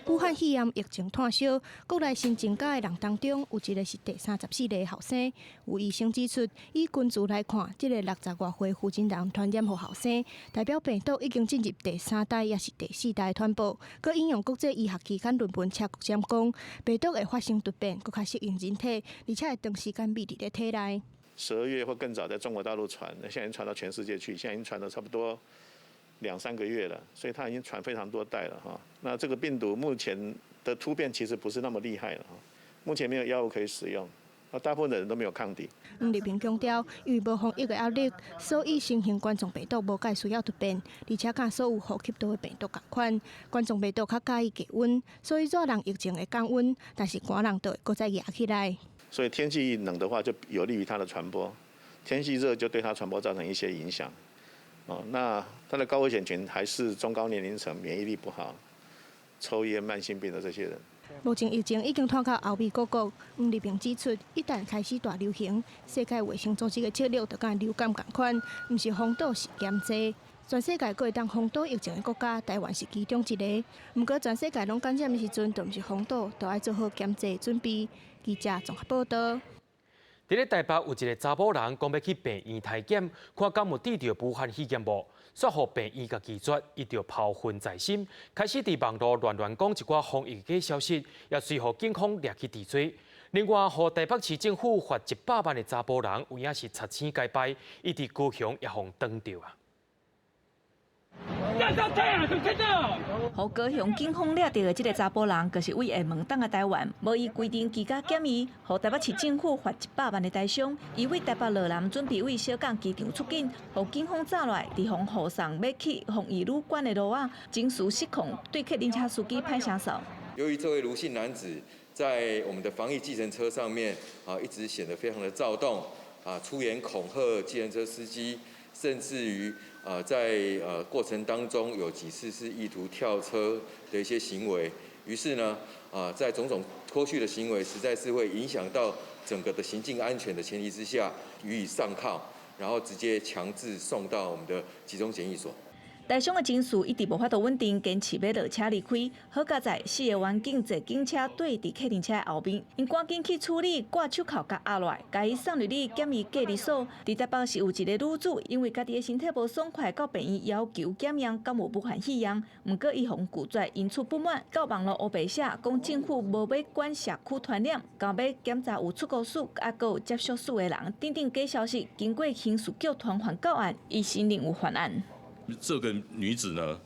武漢肺炎疫情湠燒，國內新增加的人當中，有一個是第34個後生。有醫生指出，以根據來看，這個60外歲負責人傳染予後生，代表病毒已經進入第三代，抑是第四代傳播。閣引用國際醫學期刊論文，車國針講，病毒會發生突變，閣較適應人體，而且會長時間佇佇咧體內。12月或更早在中國大陸傳，那現在已經傳到全世界去，現在已經傳了差不多2、3個月了，所以它已經傳非常多代了哈。那這個病毒目前的突變其實不是那麼厲害了哈，目前沒有藥物可以使用，那大部分的人都沒有抗體。黃立平強調，因為無防疫的壓力，所以新型冠狀病毒無蓋需要突變，而且佮所有呼吸道的病毒仝款，冠狀病毒較佮意低溫，所以熱人疫情會降溫，但是寒人就會閣再夯起來。所以天氣冷的話，就有利於它的傳播；天氣熱就對它傳播造成一些影響。哦，那它的高危險群還是中高年齡層、免疫力不好、抽菸、慢性病的這些人。目前疫情已經湠到歐美各國，黃立平指出，一旦開始大流行，世界衛生組織的策略就佮流感仝款，毋是封島是檢測。全世界閣會當封堵疫情的國家，台灣是其中一個。毋過全世界攏感染的時陣，就毋是封島，就愛做好檢測準備。記者綜合報導。佇咧台北有一個查某人講欲去病院體檢，看敢有得著武漢肺炎無，煞予病院共拒絕，伊就拋恨在心，開始佇網路亂亂講一寡防疫假消息，也隨予警方掠去治罪。另外，予台北市政府罰100萬的查埔人，有影是賊星該拜，伊佇高雄也予擋著啊。予高雄警方掠著的這个查埔人，就是對厦門轉來台灣，無依規定居家檢疫，予台北市政府罰100萬的台商。伊對台北羅南準備對小港機場出境，予警方罩落來，佇予護送欲去防疫旅館的路仔，情緒失控，對客運車司機歹聲臊。由於這位盧姓男子在我們的防疫計程車上面啊，一直顯得非常的躁動啊，出言恐嚇計程車司機，甚至於在過程當中有幾次是意圖跳車的一些行為，於是呢，在種種脫序的行為，實在是會影響到整個的行進安全的前提之下，予以上銬，然後直接強制送到我們的集中檢疫所。台商的情緒一直無法度穩定，堅持欲落車離開。好佳哉四个員警坐警車綴佇客運車後面，𪜶趕緊去處理掛手銬共壓落來，共伊送入去檢疫隔離所。佇台北市有一个女子，因為家己的身體無爽快，到病院要求檢驗，敢有武漢肺炎，毋過伊予拒絕，因此不滿，到網路烏白寫，講政府無欲管社區傳染，敢欲檢查有出國史，猶閣有接觸史的人，等等假消息，經過刑事局傳喚到案，伊承認有犯案。這個女子呢，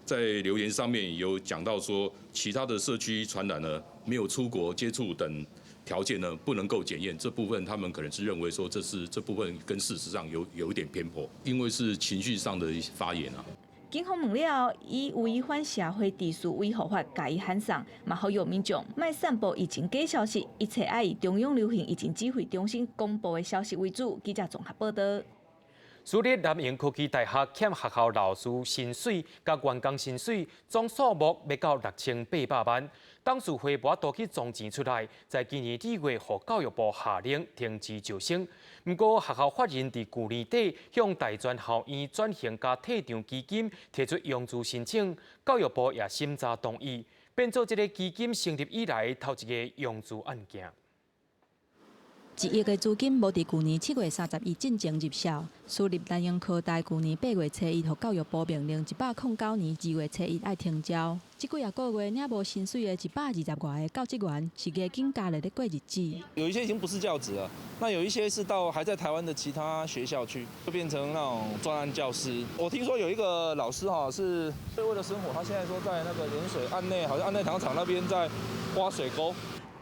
在留言上面有講到說，其他的社區傳染呢，沒有出國接觸等條件呢，不能夠檢驗。這部分他們可能是認為說，這是這部分跟事實上有一點偏頗，因為是情緒上的發言啊。警方問了後，以違反社會秩序維護法共伊函送，嘛呼籲民眾莫散布疫情假消息，一切愛以中央流行疫情指揮中心公布的消息為主。記者綜合報道。私立南榮科技大學欠學校老師薪水佮員工薪水總數目欲到6800萬。董事會無法度去籌錢出來，在今年2月，予教育部下令停止招生。毋過學校法人佇舊年底向大專校院轉型佮退場基金提出融資申請，教育部也審查同意，變做這个基金成立以來頭一个融資案件。 1億的資金無佇舊年7月31進前入數，私立南榮科大舊年8月初1，予教育部命令109年2月初1愛停招。這幾仔個月領無薪水的120外个教職員是咬緊咬咧咧過日子。有一些已經不是教職了，那有一些是到還在台灣的其他學校去，就變成那種專案教師。我聽說有一個老師哈，是為了生活，他現在說在那個鹽水岸內，好像岸內糖廠那邊在挖水溝。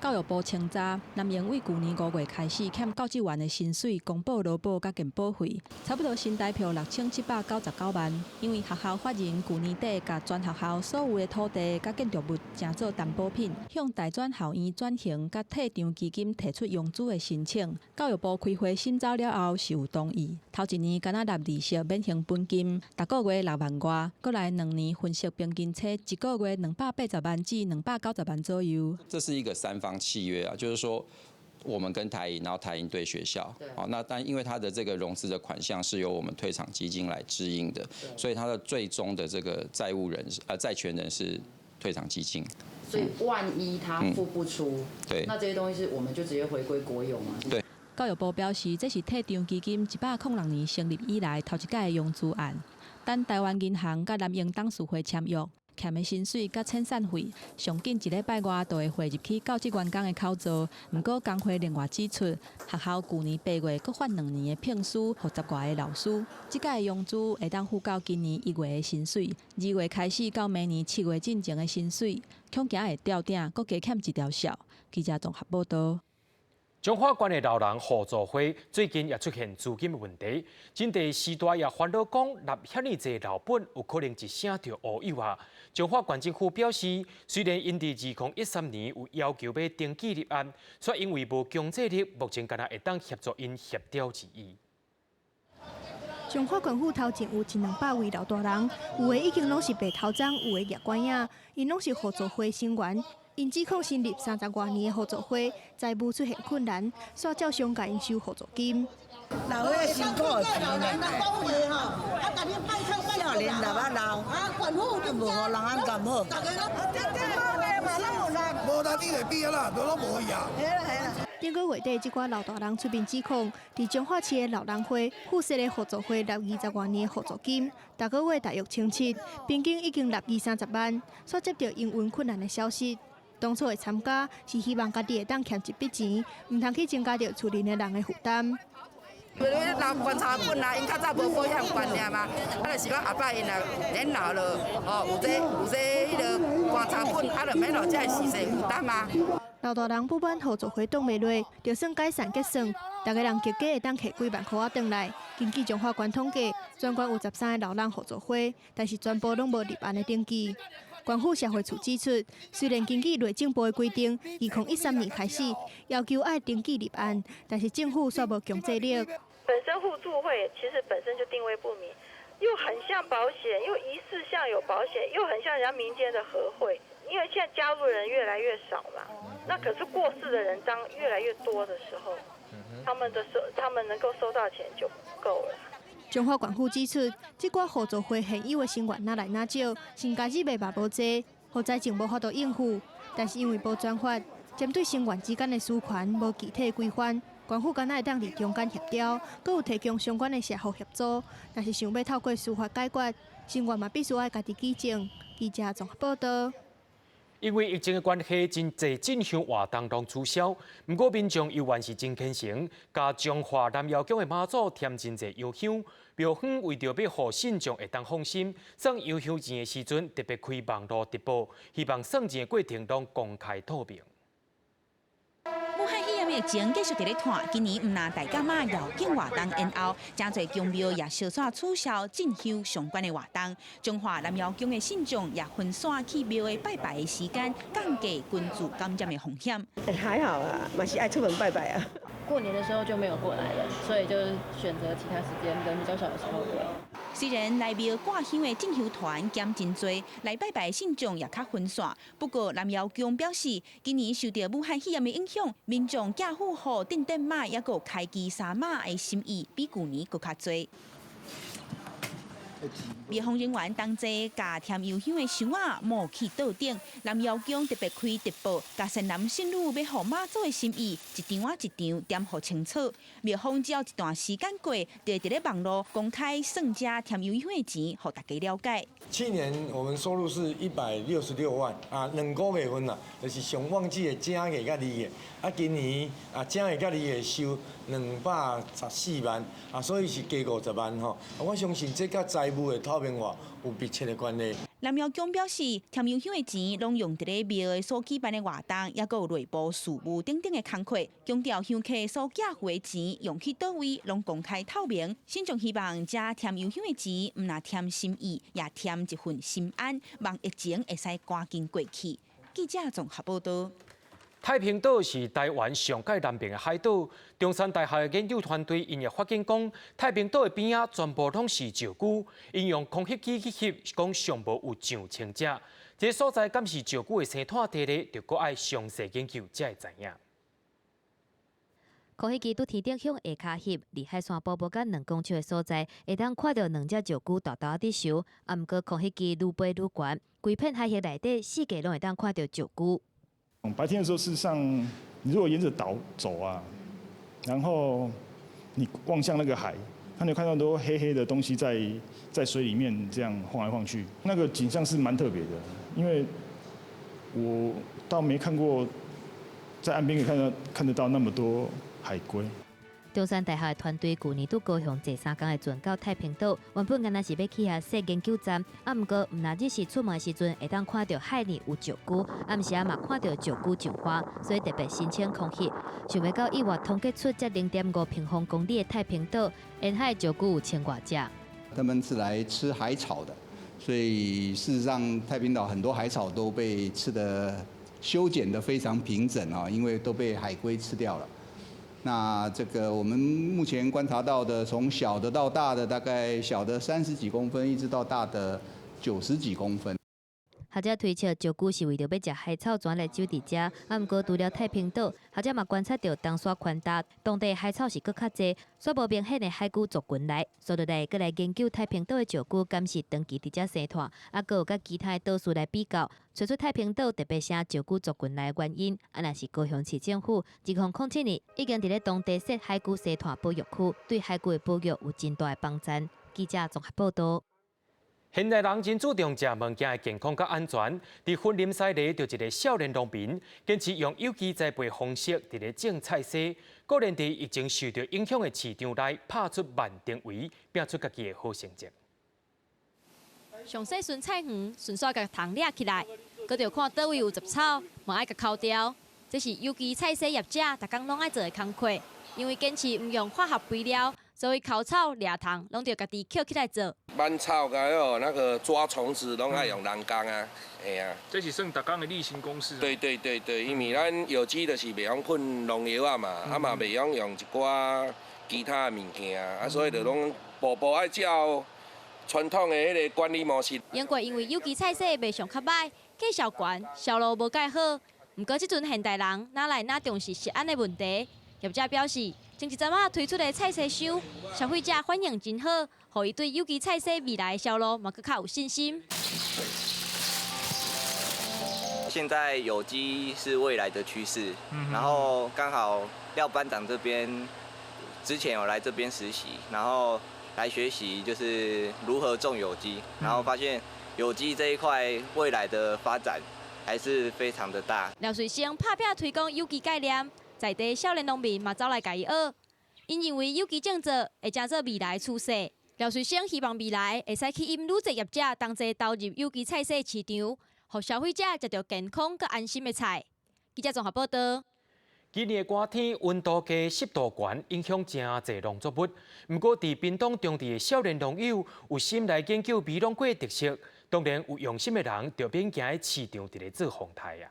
教育部清查，南榮對舊年5月開始欠教職員的薪水、公報勞保佮健保費，差不多新台票6799萬。因為學校法人舊年底共全學校所有的土地佮建築物成做擔保品，向大專校院轉型佮退場基金提出融資的申請。教育部開會審查了後是有同意，頭一年敢若納利息免還本金，逐個月6萬外，閣來2年分息平均車，一個月280萬至290萬左右。這是一個三方契約啊，就是說我們跟台銀，然後台銀對學校，好，那但因為它的這個融資的款項是由我們退場基金來支應的，所以它的最終的這個債務人債權人是退場基金。所以萬一他付不出，對，那這些東西是我們就直接回歸國有嘛？對。教育部表示，這是退場基金106年成立以來頭一擺的融資案，等台灣銀行佮南榮董事會簽約。欠的薪水佮遣散費，上緊一禮拜外就會匯入去教職員工的口座。毋過工會另外指出，學校舊年8月閣發2年的聘書，予10外个老師。這擺的融資會當付到今年1月的薪水，2月開始到明年7月進前的薪水，恐驚會吊頂，閣加欠一條數。記者綜合報道。彰化縣的老人互助會最近也出現資金問題，針對時代也煩惱講納遐爾濟老本，有可能一聲就烏有啊。彰化縣政府表示，雖然𪜶佇2013年有要求欲登記立案，卻因為無強制力，目前敢若會當協助𪜶協調而已。彰化縣府頭前有一兩百位老大人，有的已經攏是白頭鬃，有的額管仔，𪜶攏是互助會成員。𪜶指控成立30外年的互助會，財務出現困難，煞照常共𪜶收互助金。老歲辛苦錢啦，少年若啊老，啊，無予人按咁好。無啦，你會變啦，都攏無去啊。頂個月底，這寡老大人出面指控，佇彰化市的老人會附設的互助會納20外年的互助金，逐個月大約1700，平均已經納二三十萬，煞接著營運困難的消息。當初會參加是希望家己會當儉一筆錢，毋通去增加著厝裡的人的負擔。因為老棺材本啊，𪜶較早無保險觀念嘛，啊，就是講後擺𪜶若年老了，哦，有這彼个棺材本，啊，就免落這實際負擔啊。老大人不滿互助會擋袂落，就算解散結算，逐个人共計會當摕幾萬箍仔轉來。根據彰化縣統計，全縣有13个老人互助會，但是全部攏無立案的登記。縣府社會處指出，雖然根據內政部的規定，2013年開始要求愛登記立案，但是政府卻無強制力。本身互助會其實本身就定位不明，又很像保險，又疑似像有保險，又很像人家民間的合會。因為現在加入人越來越少嘛，那可是過世的人當越來越多的時候，他們的收他們能夠收到錢就不夠了。彰化縣府指出，這寡互助會現有的成員愈來愈少，新加入的嘛無濟，予財政無法度應付。但是因為無專法，針對成員之間的私權無具體規範，縣府敢若會當佇中間協調，閣有提供相關的社福協助。若是想欲透過司法解決，成員嘛必須愛家己舉證。記者綜合報道。因為疫情的關係，真濟進香活動攏取消。毋過民眾猶原是真虔誠，共彰化南瑤宮的媽祖添真濟油香。廟方為著欲予信眾會當放心，算油香錢的時陣特別開網路直播，希望算錢的過程攏公開透明。武漢肺炎疫情繼續佇咧拖，今年毋但大甲媽繞境活動延後，誠濟宮廟也相續取消進香相關的活動。彰化南瑤宮的信眾也分散去廟的拜拜的時間，降低群聚感染的風險。還好啊，嘛是愛出門拜拜啊。過年的時候就沒有過來了，所以就選擇其他時間，人比較少的時候過來。雖然來廟掛香的進香團減真濟，來拜拜的信眾也較分散。不過南瑤宮表示，今年受著武漢肺炎的影響，民眾寄付予鎮殿媽，抑閣有開基三媽的心意，比舊年閣較濟。廟方人員同齊共添油香的箱仔抹去桌頂，南瑤宮特別開直播，共善男信女欲予媽祖的心意，一張仔一張點予清楚。廟方只要一段時間過，就會佇咧網路公開算遮添油香的錢，予大家了解。去年我們收入是166萬啊，2個月份啦，就是上旺季的正月佮二月，啊，今年啊正月佮二月收214萬啊，所以是加50萬吼。我相信這佮財務的透明化有密切的關係。南瑤宮表示，添油香的錢攏用佇咧廟的所舉辦的活動，抑閣有內部事務等等的工課，強調香客所寄付的錢用去佗位，攏公開透明。信眾希望遮添油香的錢，毋但添心意，也添一份心安，望疫情會使趕緊過去。記者綜合報道。太平島是台灣上蓋南邊的海島。中山大學的研究團隊𪜶也發現講，太平島的邊仔全部攏是石龜，𪜶用空翕機去翕，講上無有上千隻。這個所在敢是石龜的生態地咧，就閣愛詳細研究才會知影。空翕機拄天頂向下跤翕，離海線無到2公尺的所在，會當看著兩隻石龜沓沓佇泅。啊，毋過空翕機愈飛愈懸，規片海域內底四界攏會當看著石龜。白天的時候，事實上，你如果沿着島走啊，然後你望向那個海，那你看到很多黑黑的東西在水裡面這樣晃來晃去，那個景象是蠻特別的，因為我倒沒看過在岸邊可以看得到那麼多海龜。中山大學的團隊舊年拄高雄坐3工的船到太平島，原本敢若是欲去遐設研究站，啊，毋過毋但只是出門的時陣會當看著海裡有石龜，暗時仔嘛看著石龜上花，所以特別申請空翕。想袂到意外統計出這0.5平方公里的太平島，沿海石龜有千外隻。他們是來吃海草的，所以事實上太平島很多海草都被吃得修剪得非常平整啊，因為都被海龜吃掉了。那這個我們目前觀察到的，從小的到大的，大概小的30幾公分，一直到大的90幾公分。學者推測，石龜是為著欲食海草，轉來守佇遮。啊，毋過除了太平島，學者嘛觀察著東沙寬大，當地海草是閣較濟，煞無明顯的海龜族群來。所以來閣來研究太平島的石龜，敢是長期佇遮生湠，啊，閣有佮其他的島嶼來比較，揣出太平島特別生石龜族群來的原因。啊，若是高雄市政府2007年已經佇咧當地設海龜生湠保育區，對海龜的保育有真大的幫助。記者綜合報道。現代人真注重食物件的健康佮安全。佇雲林西螺，就一个少年農民，堅持用有機栽培方式，佇咧種菜蔬，果然佇疫情受著影響的市場內，拍出萬燈圍，拼出家己的好成績。上細巡菜園，順紲共蟲掠起來，閣著看佗位有雜草，嘛愛共摳掉。這是有機菜蔬業者逐工攏愛做的工課，因為堅持毋用化學肥料。所以摳草、掠蟲，攏著家己抾起來做。挽草佮那個抓蟲子，攏愛用人工啊，嘿啊。這是算逐工的例行公事。對對對對，因為咱有機就是袂曉噴農藥啊嘛，啊嘛袂曉用一寡其他的物件，啊所以就攏步步愛照傳統的彼个管理模式。英國因為有機菜蔬賣相較䆀，價數懸，銷路無蓋好。毋過這陣現代人哪來哪重視食安的問題？業者表示，前一陣仔推出的菜洗箱，消費者反應真好，予伊對有機菜洗未來的銷路嘛閣較有信心。現在有機是未來的趨勢，然後剛好廖班長這邊之前有來這邊實習，然後來學習就是如何種有機，然後發現有機這一塊未來的發展還是非常的大。廖瑞生拍拚推廣有機概念，在地少年農民嘛走來共伊學，𪜶認為有機種植會成做未來趨勢。廖瑞生希望未來會使吸引愈濟業者同齊投入有機菜市市場，予消費者食著健康閣安心的菜。記者綜合報道。今年的寒天溫度低、濕度懸，影響誠濟農作物。毋過，佇屏東長治的少年農友有心來研究美濃瓜特色，當然有用心的人，就免驚佇市場佇咧做風颱啊。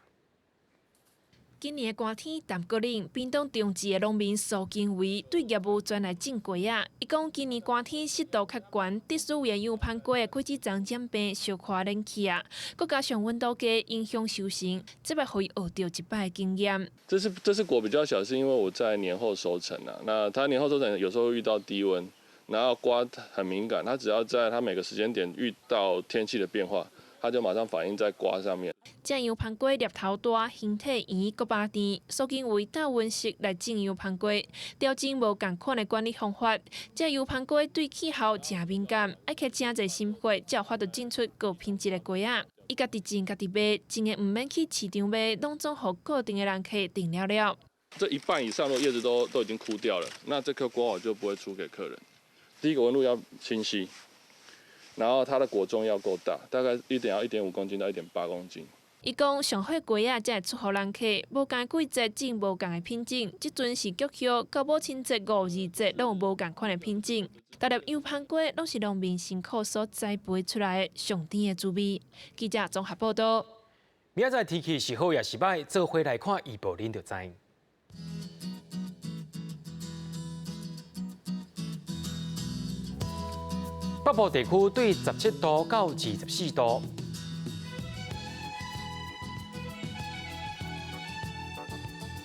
今年的寒天淡閣冷，屏東長治的農民蘇金維對業務轉來種瓜仔。伊講今年寒天濕度較懸，致使營養芳瓜的果子層染病，小可冷去啊。閣加上溫度低，影響收成，這擺予伊學著一擺經驗。這次果比較小，是因為我在年後收成啊。那它年後收成有時候會遇到低溫，然後瓜很敏感，它只要在它每個時間點遇到天氣的變化，它就馬上反映在瓜上面。這洋番瓜粒頭大，形體圓，閣飽甜。蘇金維搭溫室來種洋番瓜，調整無仝款的管理方法。這洋番瓜對氣候誠敏感，愛花誠濟心血，才有法度種出高品質的瓜仔。伊家己種、家己賣，種的毋免去市場賣，攏總予固定的人客訂了了。這一半以上的葉子都已經枯掉了，那這顆瓜我就不會出給客人。第一個紋路要清晰。然後它的果重要夠大，大概1.5公斤到1.8公斤。伊講上好瓜仔才會出予人客，無仝季節種無仝的品種，這陣是菊葉，到母親節、五二節攏有無仝款的品種。逐粒洋番瓜攏是農民辛苦所栽培出來的上甜的滋味。記者綜合報道。明仔載天氣是好抑是䆀，做伙來看預報，恁就知。北部地區對17度到24度，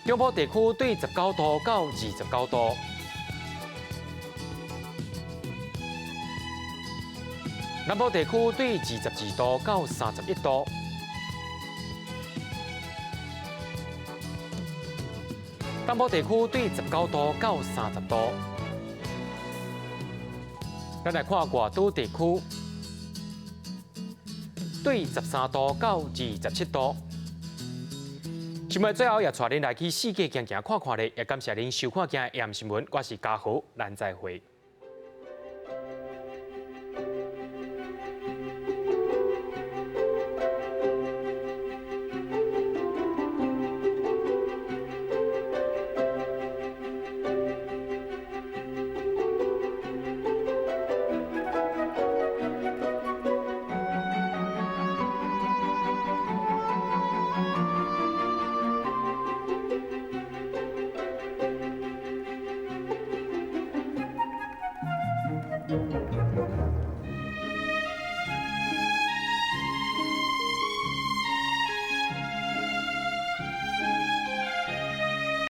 中部地區對19度到29度，南部地區對22度到31度，東部地區對19度到30度。咱來看外島地區，對13度到27度。新聞最後也帶恁來去四界行行看看咧，也感謝恁收看今日 AM 新聞，我是嘉豪，咱再會。